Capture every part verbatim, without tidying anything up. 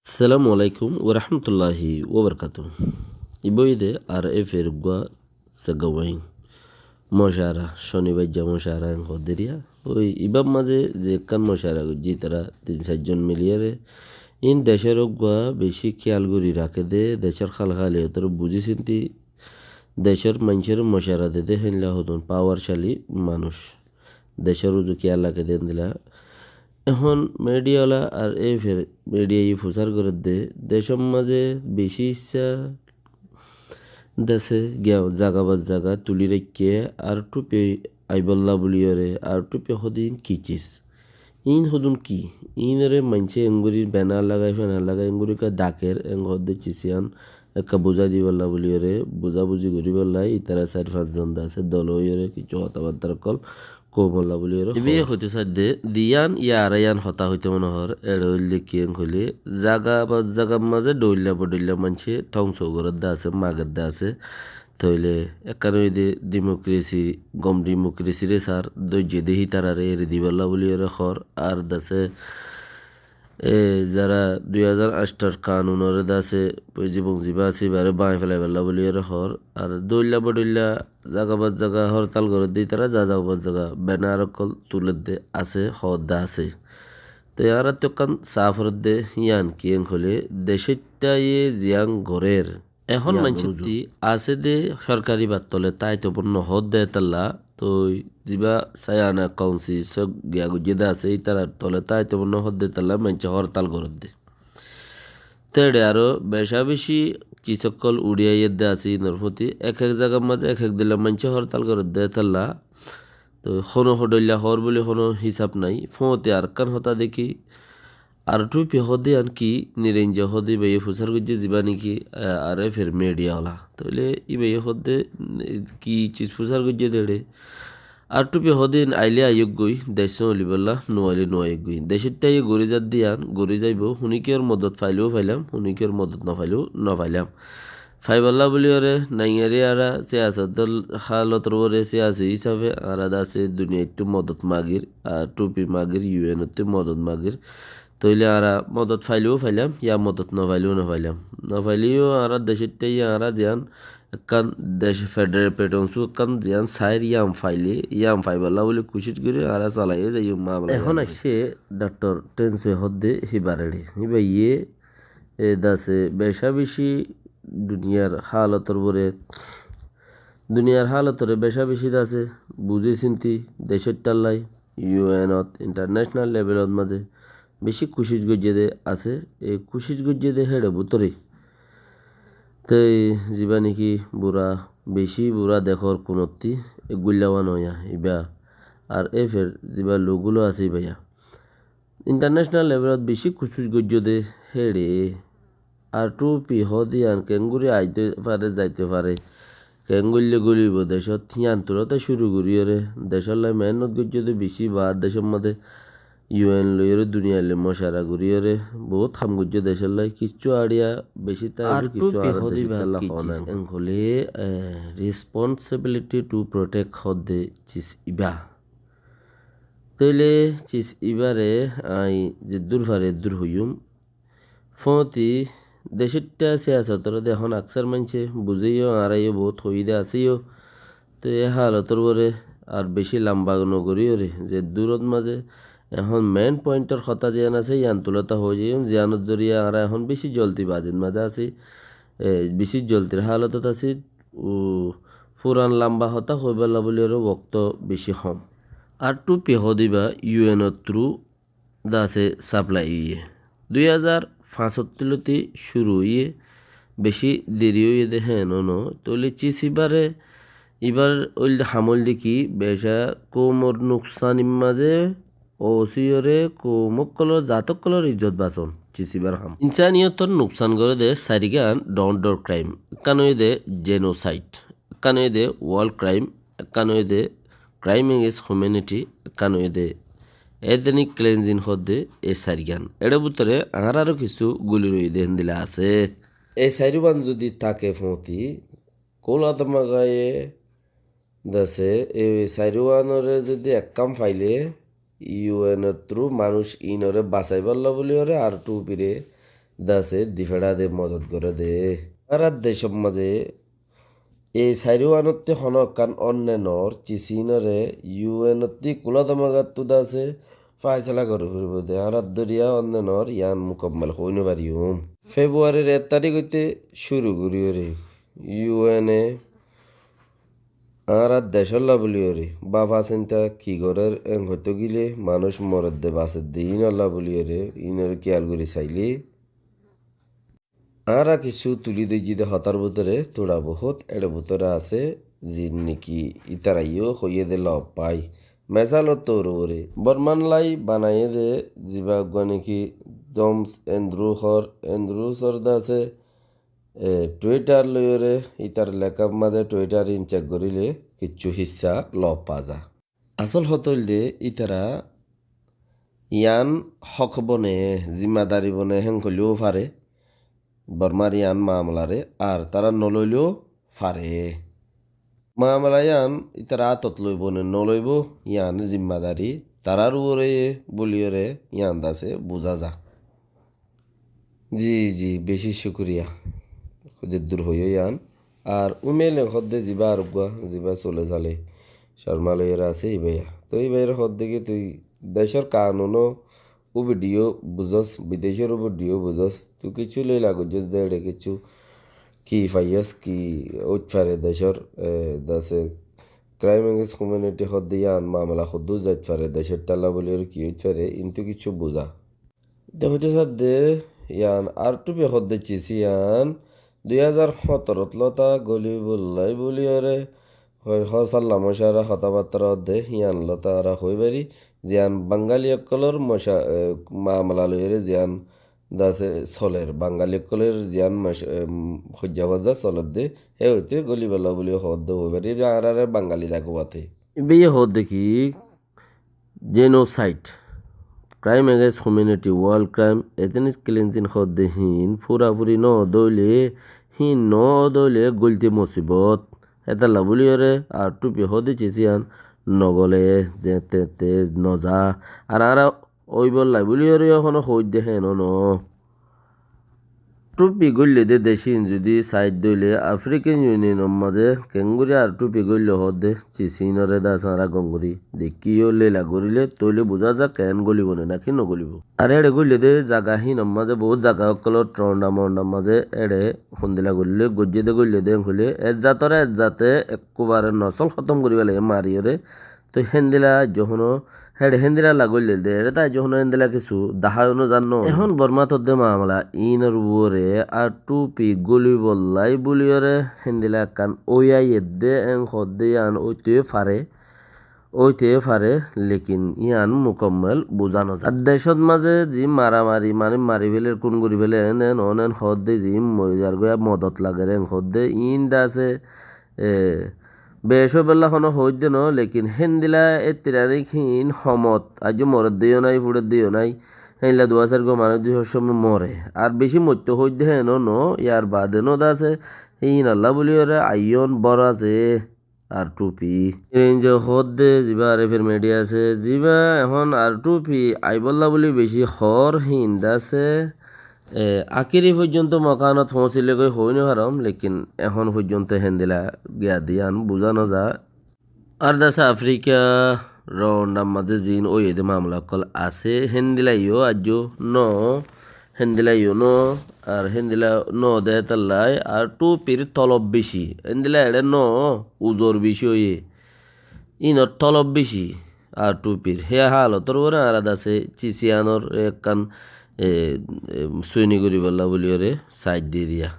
Assalamu alaikum warahmatulláhi wabarakátuhu. Ibá óilde ar efer uggúa segga wain mocara, conibaijja mocara en hoó de eriya. Ói ibár mazé ze ekkán mocara goijjé itará tin sair zon miliyóre, in decór uggúa beci kéyal gorí raké de, decór hálhaliyotoré buzí sinti, decór maincóre mocara de de héndilla hodún pawarcali manúic. Decór uzu kéyal raké de héndilla. Ehón midiyawala ar efer midiyaye fusár gorédde decór mazé beci issá dase giya zaga ba zaga tulí raikké ar thupi aibólla buliyóre, ar thupi hodún ki cis? In hodún ki? Inore maincé engorí bena lagai, fena lagai, engorí ka daker, en hoódde cis iyan ekka buzái dibólla buliyóre, buzabuzi goríbolla, itará sair fañs zon dase dol óiyore kissú hotábatta ókkol koumólla buliyóre hoór. Ibáye hoitó saidde, diyan yara iyan hotá hoitó mone hoór, ere óilde ki en hoilé, zaga ba zagar mazé dhoilla bodhoilla maincé thongso gorédde asé, magedde asé. Tóile ekkán óilde dimokiresi, gom dimokiresi re sar, dóijje de hítarare eri dibólla buliyóre hoór, ar dase e, zara dui házar añcthor kanunore dase, boi zibon ziba asé, ibare báñgi felaibólla buliyóre hoór. Ar dhoilla bodhoilla zaga ba zaga hortal gorédde itará, zaga ba zaga benar ókkol tulédde asé, hoódde asé. Te añárattu ekkán saf óredde, yián ki en hoilé, decóittaye ziyán gorér, ehón maincótti asé de sorkari battole táito bon nohódde etalla, toi ziba Sayana Kaunsil sók giya goijjé de asé, ítarar tole táito bon nohódde etalla maincé hortal gorédde. Te ere aró beca beci cis ókkol uçí aiyédde asé inor fóti, ek ek zagar mazé ek ek dilla maincé hortal gorédde etalla. Toi hono hodhoilla hoór buli hono hísab nai. Fóti arekkán hotá dekí, ar thupi hoódde yián ki, Nirenjo hoódde ibáye fusár goijjé ziba niki, e, ar efer midiyawala. Tóile ibáye hoódde, e, ki cis fusár goijjé de ere. Ar thupi hoódde yián ailé aiyók goi, dec sómbalibólla, no ailé no aiyók goi. Decóittaye gorí zadde yián, gorí zaibou, huníkiyór modot failé failam, huníkiyór modot nofailé nofailam. Faibólla buliyóre, naingari añára siyasotor hálotor uore siyasi hísafe añára dase duniyaittú modot magir, ar thupi magir, U N ottú modot magir. Tóile añára modot failé failam, ya modot nofailé nofailam. Nofailé añára decóittaye añára ziyán ekkán dec federal petonsu ekkán ziyán sair yián failé, yián faibólla buli kucíc gorí añára salaiye zaiyum mamela. Ehón aiccé Daktor Tense hoódde híbar ere. Híbaye e dase beca beci duniyar hálotor uore, duniyar hálotore beca beci dase buzí sinti decóittallá U N ot, international levelot mazé beci kucíc goijjé de asé. E kucíc goijjé de héçe bútore. Te ziba niki bura, beci bura dekór kunottí e guilla wan óiya ibá. Ar efer ziba loggulo asé ibáya. International levelot beci kucíc goijjé de héçe. Ar thupi hoódde yián keéngorí aité fare, zaité fare, keéngoillé golibo decót, yián tulóta cúru goríyore, decólla meénnot goijjé de beci baár decór mazé U N loiyóre, duniyai loi mocara goríyore, boóut ham goijjé decólla, kiccú añára beci táibo, ar kiccú thupi añára hoódde decóttalla ki hoó cis nai. En hoilé, e, responsibility to protect hoódde cis ibá. Tóile cis ibáre añí zeddúr fari eddúr hoiyúm. Fóti decóitta siyasotoré de ehón aksar maincé buzéyo, añárayo boóut hoiyí de aséyo. Toi e hálotor uore ar beci lamba nogoríyore, zeddúrot mazé ehón main pointor hotá ziyán asé, yián tulóta hoói zaiyum, ziyánor zoriya añára ehón beci joldi bazit mazé así, e, beci joldir hálotot así, u, furan lamba hotá hoibólla buli aró wokto beci hom. Ar thupi hoódde ibá U N or through dase supply óiye. Dui házar fañsóttir lóti cúru óiye, beci deri óiye de héen no. Tóile cis ibáre, ibár óilde ham óilde ki, beca koumor nuksanir mazé ósiyore koum ókkolor, zat ókkolor izzot bason, cis ibár ham. Insaniyotor nuksan goré de sairgán dhoóñr dhoóñr crime. Ekkán óiye de genocide, ekkán óiye de war crime, ekkán óiye de crime against humanity, ekkán óiye de ethnic cleansing hoódde e sairgán. Éçe bútore añárar aró kissú guli roiyé de héndilla asé. E sairúan zodi táke fóti, kúla tamagaye dase, e sairúanore zodi ekkán faile, U N or through manúic inoré basaibólla buli aró ar thupire dase difeçá de modot goré de. Añárar decór mazé ei sairúanottí honó ekkán ónne noór, Cicínoré yu en ottí kulá domagattu dase fáisala gorí foribó de. Añárar dóriya ónne noór, yián mukammel hoói nofaríyum. Febuarir ek tarík óite cúru goríyoré yu en e añárar decólla bóliyoré báfa sinta ki gorér, en hoitó gilé manúic moredde basedde, ínolla bóliyoré, ínoré kiyal gorí sailé añára kissú tulí dóijji de hotár bútore tuça bohút éçe bútore asé, ziín niki ítaraiyó hoiyé de lof fai. Mesálor tour uore Bormán lái banaiyé de zibá uggúa niki Thomas Andrews hoór, Andrews hoór de asé, e, Twitter loiyóre ítar lekár mazé Twitter ín cek goríle kissú hissá lof fa za. Asól hotá óilde ítara yián hók bone, zimmadari bone héen hoiléo fare, Bormár yián maamlare, ar tará noloiléo fare. Maamla yián ítara átot loibó ne noloibó, yián zimmadari tarár uore bóliyoré yián dase buzá za. Ji, ji, beci cúkuriya. Zeddur hoiyó yián. Ar uméle hoódde zibá areggúa, zibá sole sale, Cormá loiyóre asé ibáya. Toi ibáyar hoódde ki tui decór kanunó ubidiyo buzós, bidecór ubidiyo buzós, tui kissú leila goijjós de éçe kissú ki faiyós, ki óit fare decór, e, dase Crime Against Humanity hoódde yián mamela hoddúr zait fare, decór tálla bóliyoré ki óit fare, intú kissú buzá. De hoitó sadde, yián ar two P hoódde cisi yián dui házar hóñtorot lóta gólibolla bóliyoré hoi, hosalla mocára hotábattára hoódde, yián lóta añára hoói fari, ziyán Bangali ókkolór mocá-, e, mamela loiyóre ziyán dase soler, Bangali ókkolór ziyán moc-, em, hoijja fazza soledde, hé óite gólibolla bóli hoódde hoói fari, ibá añáráre Bangali dagóbate. Ibáye hoódde ki, genocide, crime against humanity, war crime, ethnic cleansing hoódde híin furafuri no dóile, híin no dóile gólite musibot. Hétalla bóliyoré ar two P hoódde cisi yián nogóle, ze te te noza. Ar añára óibolla bóliyoré yó honó hoóidde héen no. Ar two P góille dé decín zudi said dóile African Unionor mazé keéngorí ar two P góille hoódde cisinoré dase añára gom gorí dekkí yó, leila goríle tóile buzá za keén gólibo né náki nogólibo. Ar éçe góille dé zaga hínor mazé boóut zaga ókkolót ronda monda mazé éçe hondila goríle goijjé dé góille dé hoilé ezzatoré ezzate ekkubare nosól hótom gorí félaiye mariyoré. Toi héndila aijjó honó, héçe héndila lagóille dé, éçe tó aijjó honó héndila kissú dahá yó no zar no. Ehón Bormát hoódde mamela iínor uore ar two P gólibolla bóliyoré héndila ekkán ói aiyédde, en hoódde yián óite fare, óite fare, lekin yián mukammel buzá no zar. Ar decót mazé ziín maramari, mani mari féler, kún gorí féler, en en on en hoódde ziín mori zargói, modot lager, en hoódde iín dase, e, Bec óibolla honó hoóidde no, lekin héndila ettiraník híin homot, aijjó moredde yó nái, fuçedde yó nái, héndila duwá sairgua manúic dui sóccomo more. Ar bicí moitto hoóidde héen no, yar baade no dase, híinolla bóliyoré aiyón bóro asé, ar two P. Irin ze hoódde, zibá ar efir midiya asé, zibá ehón ar two P aibólla bóli bicí hoór, híin dase, E, akéri foijjonto mokánot foóñsilegói hoói no farom, lekin ehón foijjonto héndila giyé dé yián buzá no za. Ar dase Afrika, Ruwandar mazé ziín óiye dé mamela ókkol asé, héndila yó aijjó no, héndila yó no, ar héndila no dé hétallai, ar two Pir tolob bicí, héndila eçé no, uzor bicí óiye. Iínor tolob bicí, ar two Pir. Hé halotor uore añára dase cisi yiánor ekkán, e, e, suini goríbolla bóliyoré said diriya.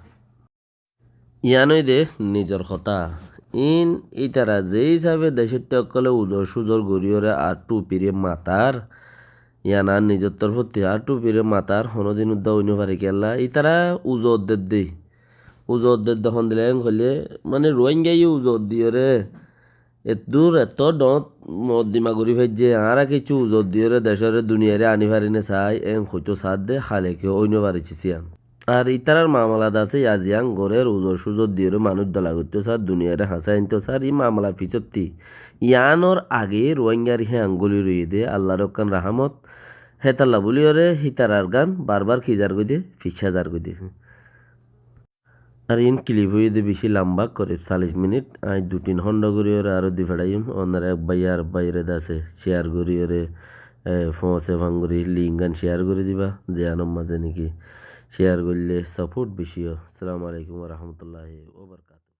Yián óilde nizor hotá. Iín ítara ze hísafe decóitta ókkolé uzor-suzor goríyoré ar two Pire matar, yián ar nizor torfótti ar two Pire matar, honódin uddá ói no fare kiyólla. Ítara uzor dedde. Uzor dedde hondila en hoilé, mane Ruáingaye uzor diyoré, Eddúr etó dhoóñt moddima gorí faijjé, añára kiccú uzor diyoré decóre duniyairé aní fari né saái, en hoitó saádde, háleke ói no fare cisi yián. Ar ítarar mamela dase yá ziyán gorér uzor-suzor diyoré manúic dhola goittó saár, duniyairé hañsái aintó saár, í mamela fisótti. Yiánor age Ruáingar hé añguli roiyé dé, Allar ekkán rahámot, Hétalla bóliyoré hítarar gán barbar ki zargói de, ficcá zargói de. Ar iín clip óiye de bicí lamba, korib callic minit. Aññí dui tin hónda goríyoré aró di feçáiyum. Ónora ek báiye ar báiyoré dase share goríyoré, e, foóñse fán gorí link gán share gorí diba. Ziyánor mazé néki share goillé support bicí ó. Assalamu alaikum wa rahmatullahi wa barakatuhu.